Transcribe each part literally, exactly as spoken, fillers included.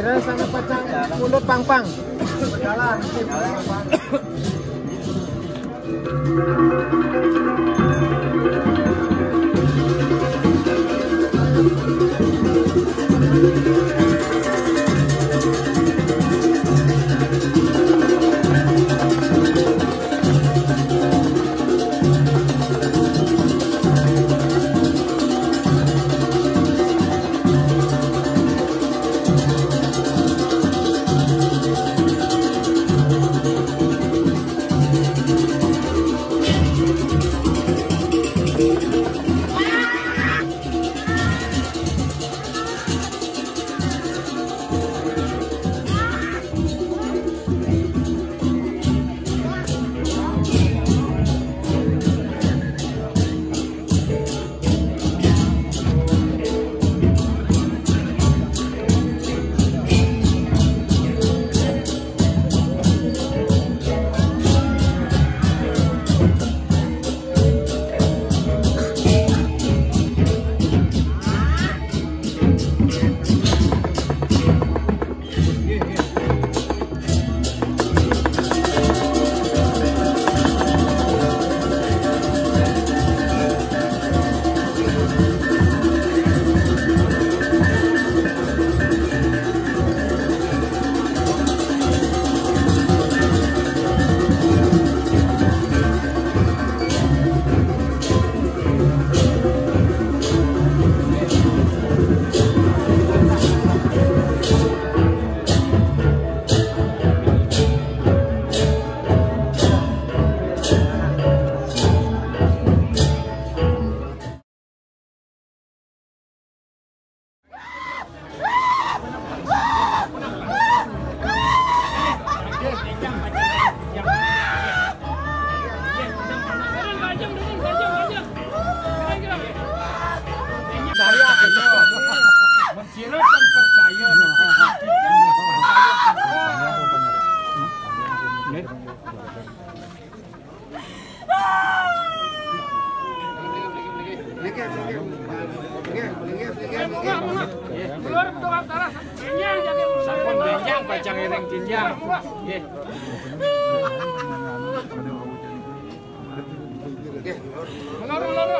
Sana pacang mulut pangpang. Saya gitu. Menjilat dan percaya. Sampun benjang pacang iring jenjang. Nggih. Loro, loro.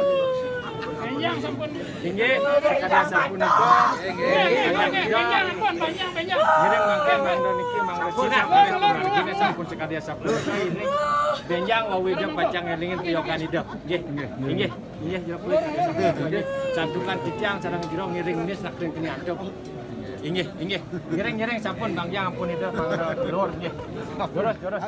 Benjang sampun. Inggih, sakadi sapunika. Inggih, inggih, inggih, benjang ampun, benjang, benjang. Ngiring mangke mangda niki mangda sinah. Loro, loro, loro. Niki sampun sakadi sapunika. Ini benjang wau ida pacang ngelingin piyogan ida. Nggih, inggih, inggih, jero kuwi. Nggih, santukan titiang sareng jero ngiring nis nak ring kene antuk. Inggih, inggih. Ngiring, ngiring sampun, Bang Jang ampun ida mangda lur nggih. Jurus, jurus.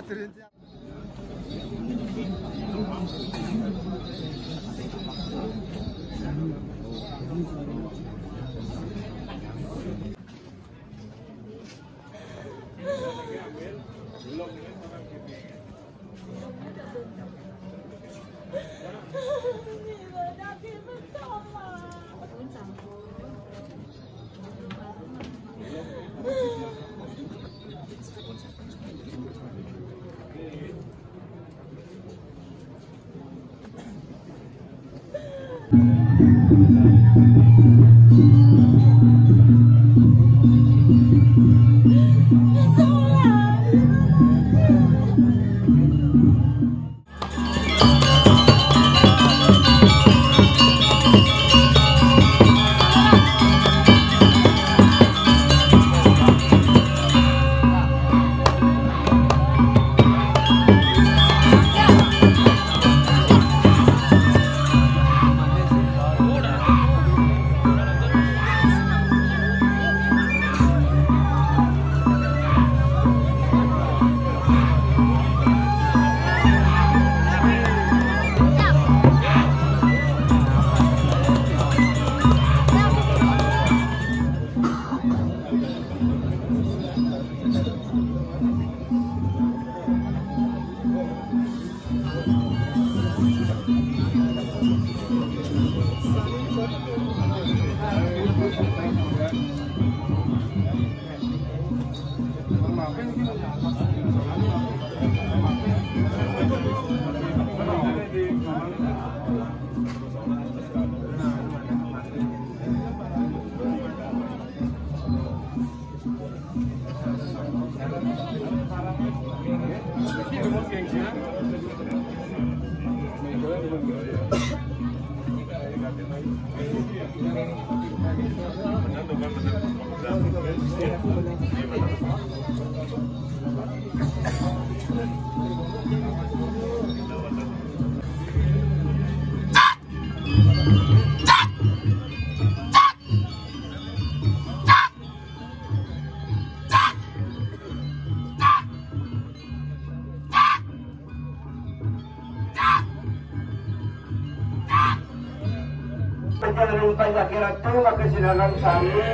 Panjang ring panjaki ratu, maka sinareng sami,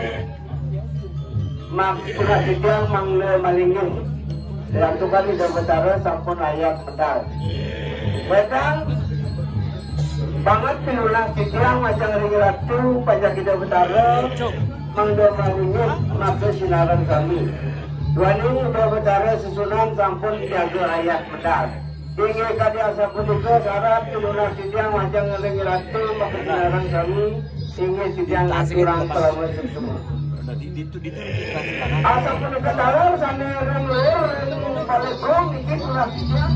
mak-, surat titiang mangda malinggih. Dilantukan Ida Betara sampun ayat medal. Wénten banget pinunas titiang majeng ring ratu, panjaki Ida Betara, mangda malinggih, maka sinareng sami. Duaning Ida Betara sesuunan sampun jaga ayat medal. Inggih kadi asapunika sarat pinunas titiang majeng ring ratu, maka sinareng sami. Inggih titiang ngaturang parama suksma. Asapunika taler sané ring luhur, ring palegong, inggih pinunas titiang.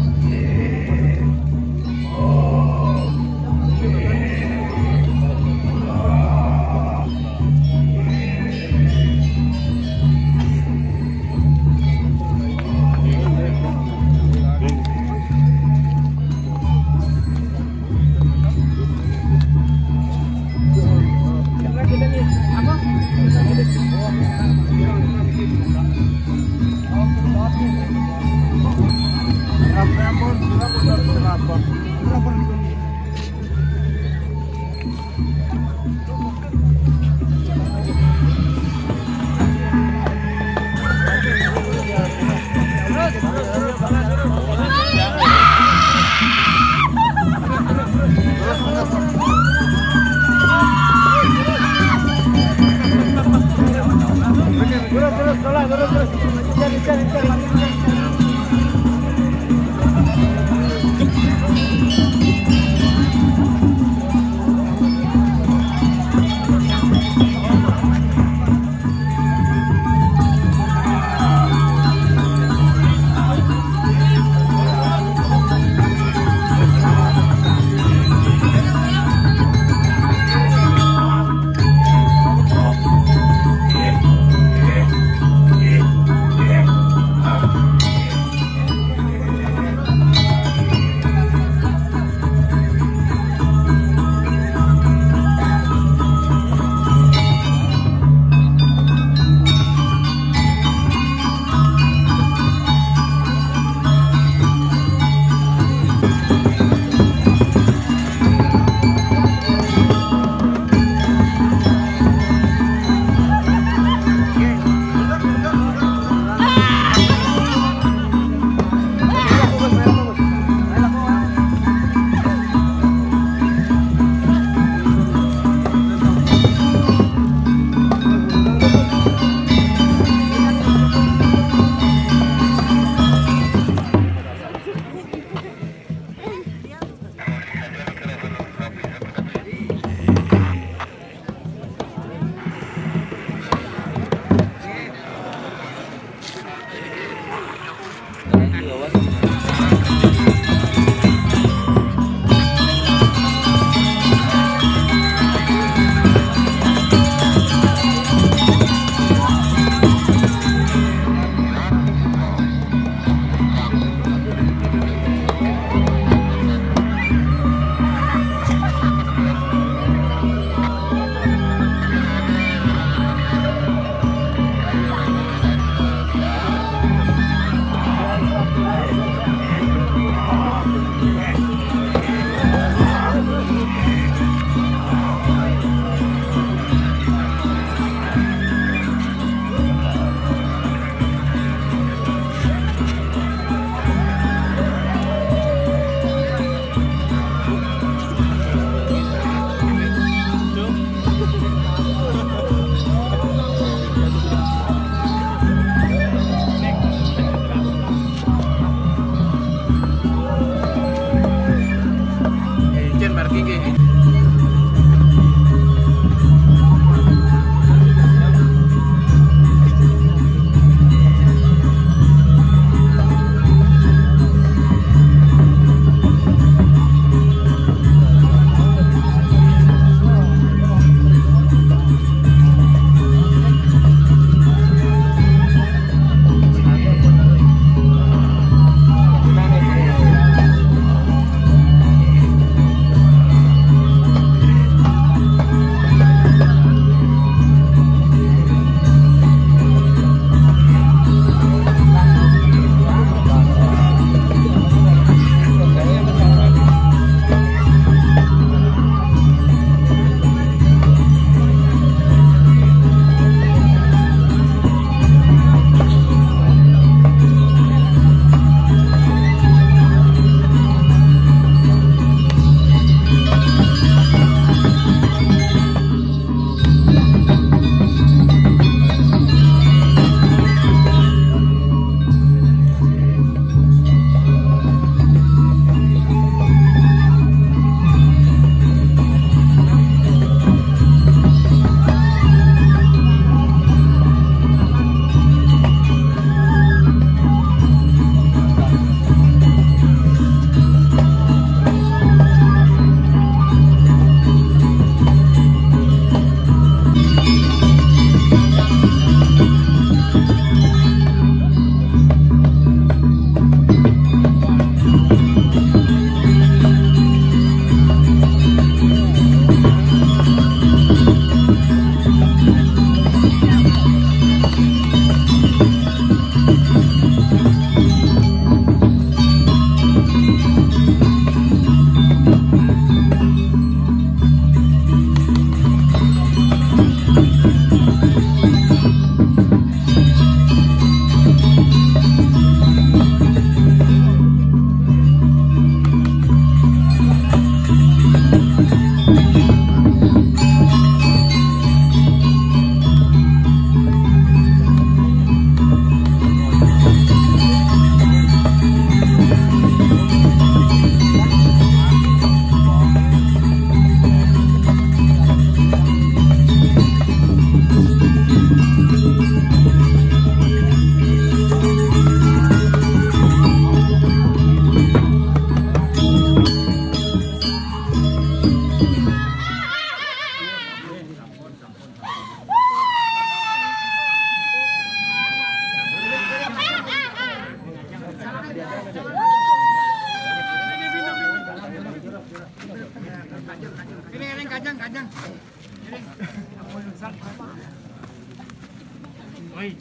Woi,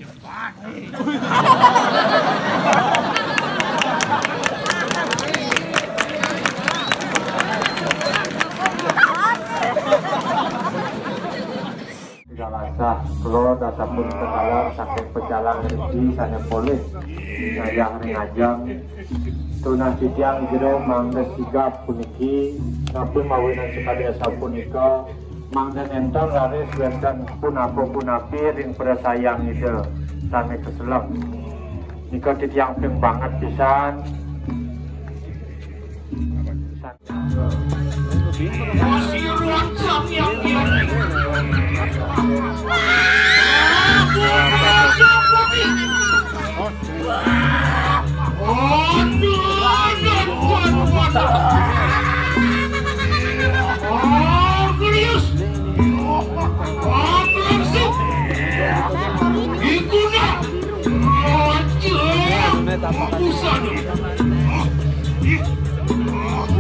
cepat. Tidak lasah, kula dasapun kedalar saking pecalang riki sané polih ngayah ring ajeng. Tunas titiang jero mangda sigap puniki, sampun mawinan sekadi asapunika, mangda nénten raris wénten punapa-punapi ring prasayang Ida sané keselem. Nika titiang ping banget pisan.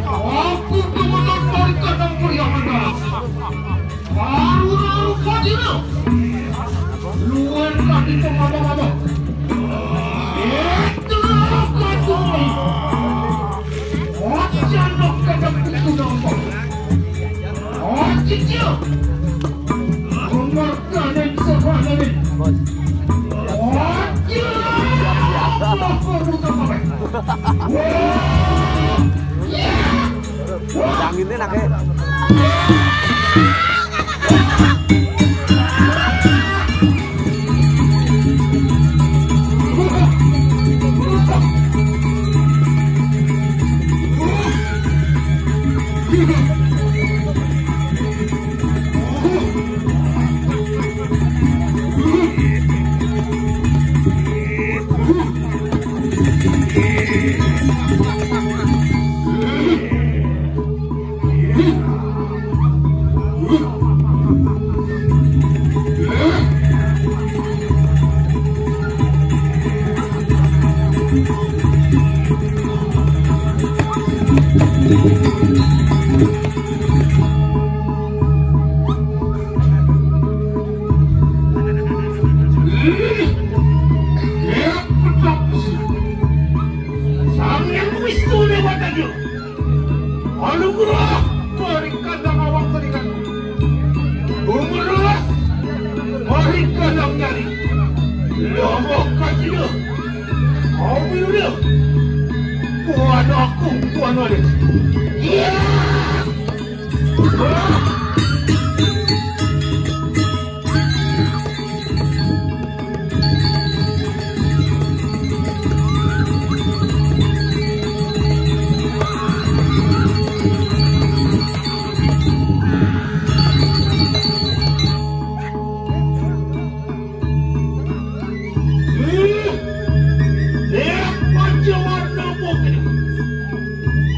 Aku kemudian berikan yang meriah. Baru rupa dina. Luar tadi pengabang-abang. Itulah kandungan. Wajan dok kadang itu nampak. Wajan dia. Pengorbanan sebanyanin. Wajan. Apa buta pakai? Wah. Anginnya nake. Sang Hyang Wisnu Déwata Déwa. Anugerah berikan awak berikan. Umur luas berikan nyari. Lombok kacina. Kau biru dia. Tuan aku, tuan ada. Iya. Pancawarna Putri.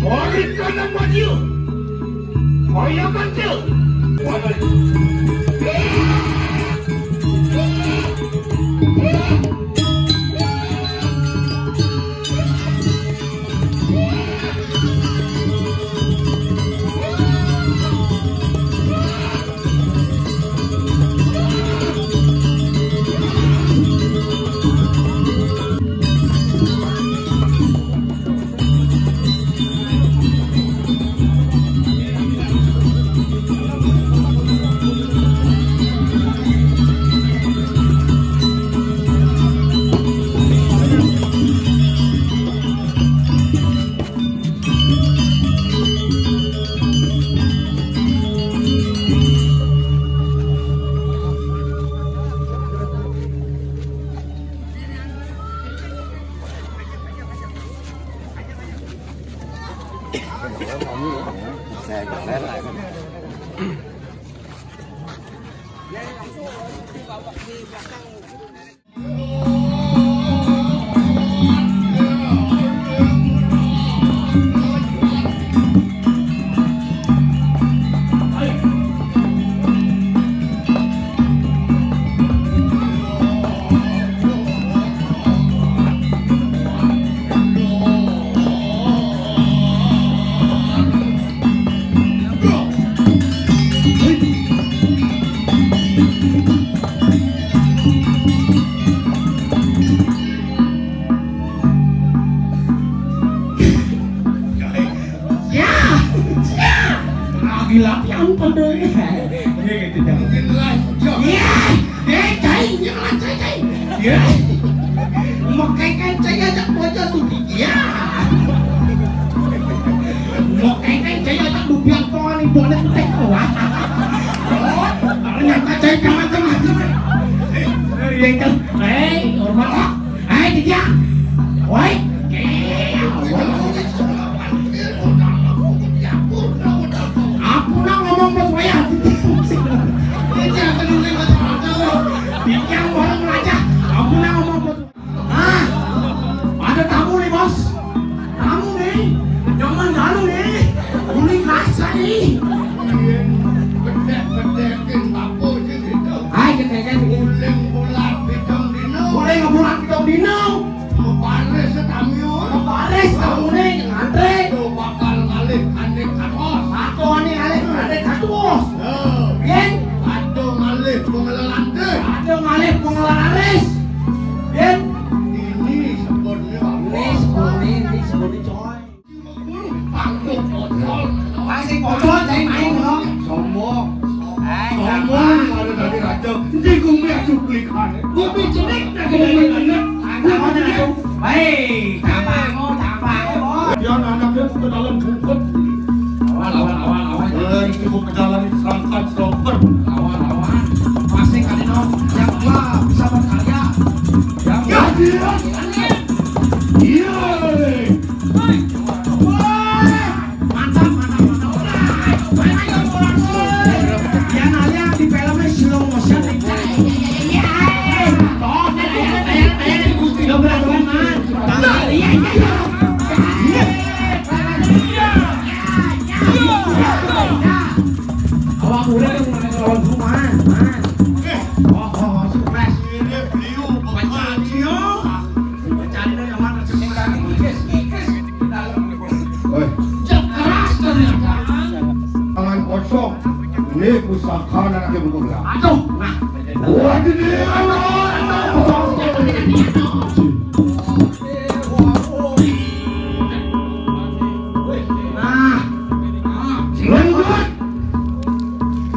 Mari kana maju. Kaya kaca. Iya, eh, cai, iya lah, cai, cai. Iya. Makanya cai ajak bocah tuh, iya. Makanya cai ajak dubiang pongan ibu anak teh kuat. Oh, ternyata cai jangan macam-macam. Iya, kan? Eh, hormat. Hai, Dija. Woi. Ampun, ngomong bos wayah. Dija, ngomong aja. Ampun, ngomong bos. Ah, ada tamu nih, Bos. Tamu nih. Jangan galu nih. Uling rasa nih. Bedek-bedekin bapuk sih gitu. Hai, ketekan begini. Uling bulan pitung dino. Uling bulan pitung dino. Baris tamu. Baris tamu nih, ngantri. Tuh bakal ngalih anik katos. Aku anik ngalih anik katos. Tuh. Yen. Aduh ngalih pengelolaan deh. Aduh ngalih pengelolaan ris. Yen. Ini sebutnya. Ini sebutnya, ini sebutnya, coy. Masih bocor, saya main, loh. Sombong. Sombong, ada tadi raja. Di gumi aku klik aneh. Gumi jenek, gumi jenek. Baik, gampang, gampang, bos. Dia anaknya ke dalam bungkut. Lawan, lawan, lawan, lawan. Eh, cukup ke dalam, serangkan, seromper. Lawan, lawan. Masih kali, dong. Yang tua bisa berkarya. Yang ya, dia. Iya. Mantap, mantap, mantap. Ayo, ayo, ayo. Yang ada di filmnya slow motion. Lo berapa, Man? Iya, iya, iya. Awak udah yang lawan rumah, Man. Oh, oh, sukses. Ini beliau bukan. Cari dong yang mana? Kikis, kikis. Woi. Cek keras ternyata. Tangan kosong. Ini pusaka anaknya buku belah. Aduh, nah. Waduh, dia. Aduh, aduh. Nah. Lanjut.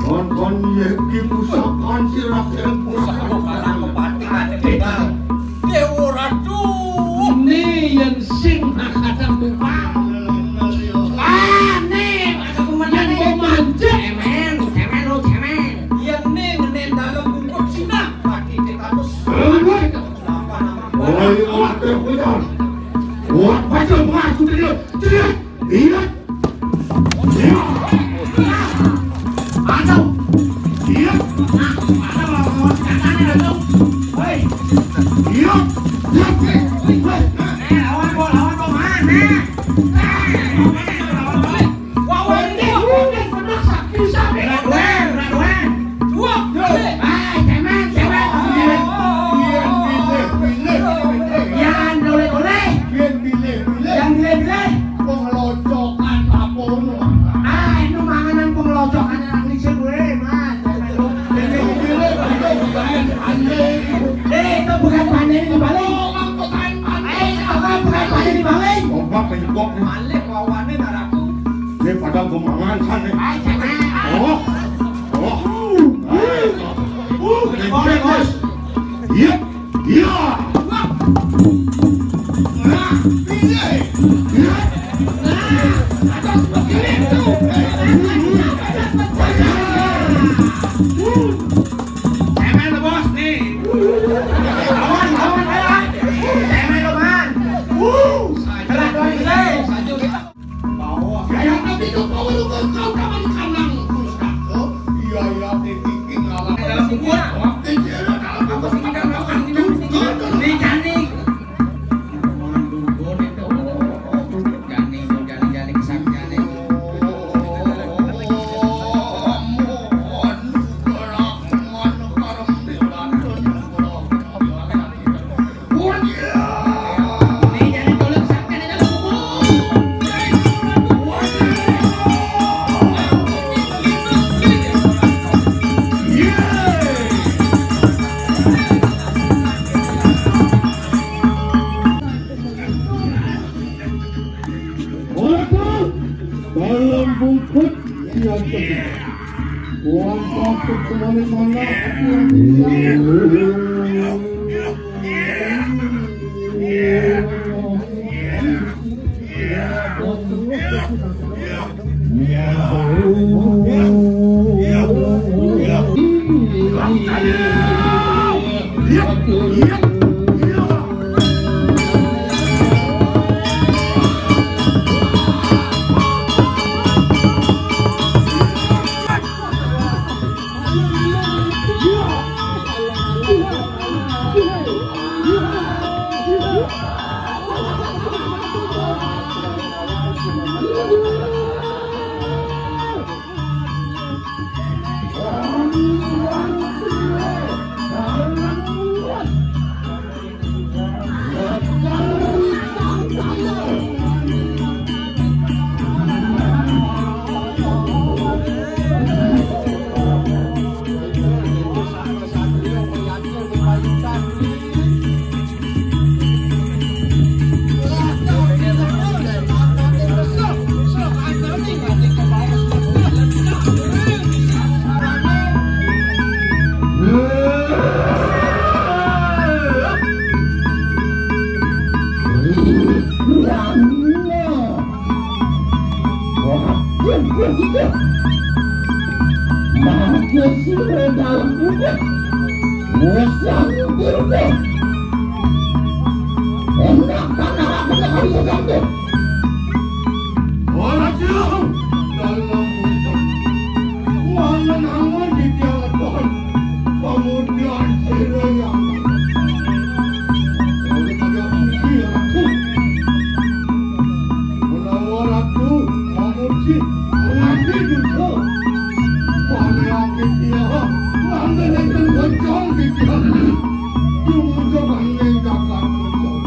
Kon-kon ye ki pusaka sira kira pusaka. Pusaka barang kepati kate tinggal. Dewa Ratu. Ini yang sing kadang tukang. Ah, nih, ada pemenang nih. Mau manja. Cemen, cemen, lo cemen. Iya, nih, nih, dalam bungkus Cina. Pati kita terus. Lanjut. Apa nama? Woi, wah, terputar. Wah, baca, wah, sudah dia. Tidak. Iya. Iya. Aduh. Iya. Nah, ada mau, mau katanya, aduh. Hei. Iya. Iya. Hei. Eh, lawan gua, lawan gua, mana? Eh, lawan gua. Wah, wah, ini, wah, ini pernah sakit, sakit. Berat, Wan, berat, Wan. Wah, eh, cemen, cemen, cemen. Pilih, pilih, pilih. Yang boleh, boleh. Pilih, pilih, pilih. Yang pilih, pilih. Pengelocokan apa nu? Ah, itu manganan pengelocokan anak lisin, weh, Mas. Cemen lu. Pilih, pilih, pilih. Bukan pandai. Eh, itu bukan pandai ini, balik. Orang bukan pandai. Eh, orang bukan pandai ini, balik. Ombak penyebok nih. Balik, wawane naraku. Ini pada gemangan sana. Ay, jangan. Oh. Oh. Ay. Uh, bos, bos. Iya. Iya. Nah, iya. Iya. Nah, ada begini tuh. Cemen tuh, bos, nih. Lawan, lawan, lawan. Cemen tuh, man. Wuh. Gerak doang, gerak. Bawa. Ya, ya, tapi itu power lu kau, kau kapan kanang, Ustaz? Oh, iya, iya, titik, ngalah. Dalam bungkus. Waktu itu, ya, dalam bungkus, ini kan makan, ini kan, ini kan. Ini jani. Jani, jani, jani, kesan jani. Dalam bungkut dia. Wan, takut kembali. Ora siya dalam muntah. Kuangan-angan di tiang aton. Pamudian sira yang Menawa ratu mamuji, mengabdi duta. Pane ati tiang, mangda nenten becong titiang. Tumuju ning jagat becong.